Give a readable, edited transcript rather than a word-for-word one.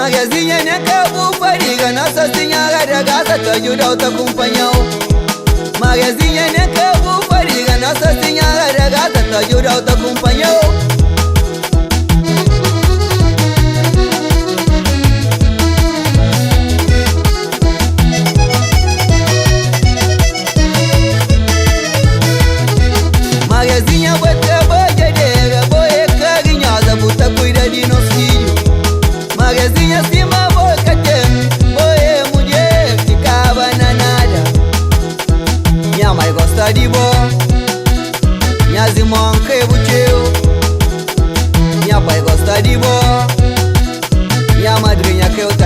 Mariazinha nem que bu fadiga, Nossa Senhora da Graça te ajuda te acompanhou. Mariazinha nem que bu fadiga, Nossa Senhora da Graça te ajuda te acompanhou. Mariazinha, boa trabalhadeira, boa é carinhosa, buta cuida de nosso filho. Mariazinha, cima boca tem, boa é mulher, ficava na nada. Minha mãe gosta de boa, minhas irmãs que bucheu. Minha pai gosta de boa, minha madrinha que eu.